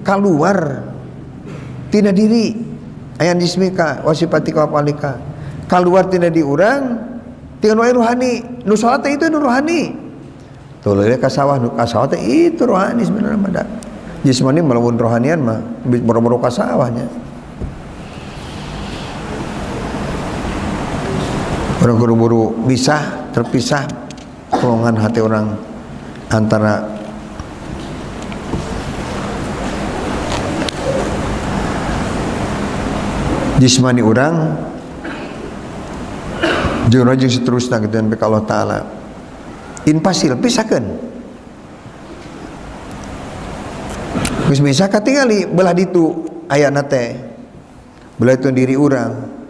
Keluar tina diri ayan jismika wa sifatika wa afalika. Keluar tina di urang tina nu rohani. Nu salat itu nu rohani. Tuluy ka sawah nu ka sawah teh itu rohani sebenarnya mah da. Jismani melamun rohanian mah boro-boro ka sawahnya. Orang buru-buru bisa terpisah golongan hati orang antara jismani orang jeung jeung seterusna kitu sampai ka Allah Taala. Infasil pisahkeun. Geus bisa katingali belah ditu ayana teh. Belah itu diri urang.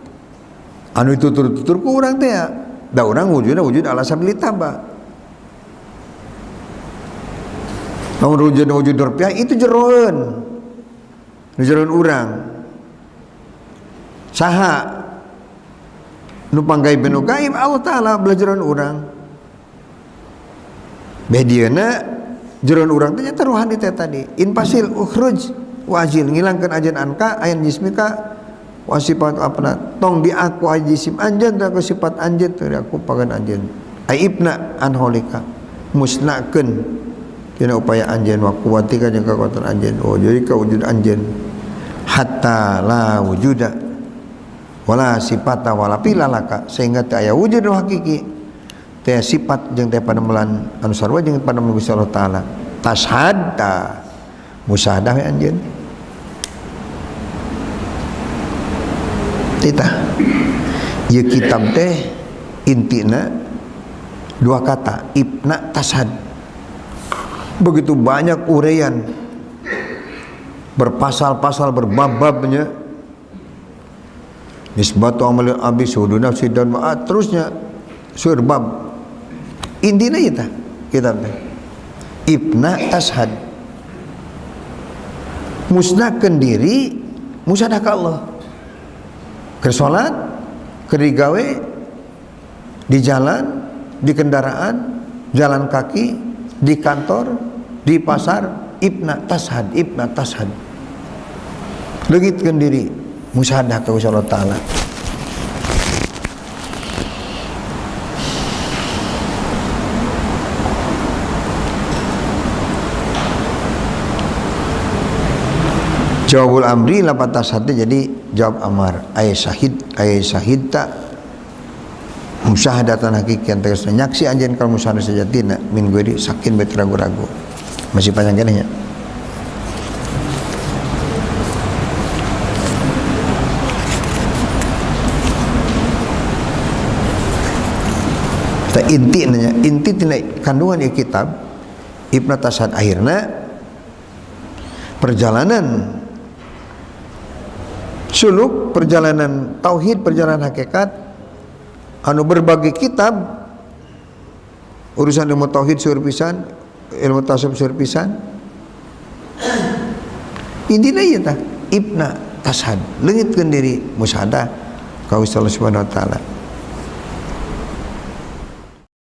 Anu itu tutur-tutur ku urang teh ya. Da urang wujudna wujud ala sabili taba. Lamun wujudna wujud rupiah itu jeroeun. Nu jeroeun urang. Saha nu panggaib nu gaib Allah Taala belah jeroeun urang. Beh dieuna jeroeun urang teh nyata rohani teh tadi. Infasil ukhruj wajil ngilangkeun ajen anka ayan jismika wa sifat apna tong di aku jisim anjeun teh aku sifat anjeun teh aku pagan anjeun. Aibna anholika musnakeun dina upaya anjeun wa kuwatika jeung kakuatan anjeun. Oh jadi ka wujud anjeun hatta la wujuda wala sifata wala pilalaka sehingga teu aya wujud nu hakiki teh sifat jeung teh panemelan anu sarua jeung panemelan Gusti Allah Taala. Tashhad ta musyahadah we anjeun. Titah ieu kitab teh intina dua kata ibna tashhad. Begitu banyak uraian berpasal-pasal berbab-babnya nisbatu amalil abdi suhudu nafsi dan ma'at terusnya surbab intina ieu tah kitab teh ibna tashhad musnahkeun diri musyahadah ka Allah. Keur salat, keur digawe, di jalan, di kendaraan, jalan kaki, di kantor, di pasar, ibna tashhad, ibna tashhad. Leungitkeun diri musyahadah ka Gusti Allah Taala. Jawabul amri lapat tashhad jadi jawab amar ay syahid ta musyahadatan hakikian tegasna nyaksi anjeun kalau musyahadah sejatina min ghairi sakin bet ragu-ragu. Masih panjang keneh nya. Ta inti nanya, inti tina kandungan ieu kitab Ibnu Tashhad akhirna perjalanan suluk, perjalanan tauhid, perjalanan hakikat anu berbagai kitab urusan ilmu tauhid seueur pisan, ilmu tasawuf seueur pisan. Intina ieu tah ibna tashhad, leungitkeun diri musyahadah ka Gusti Allah Subhanahu wa taala.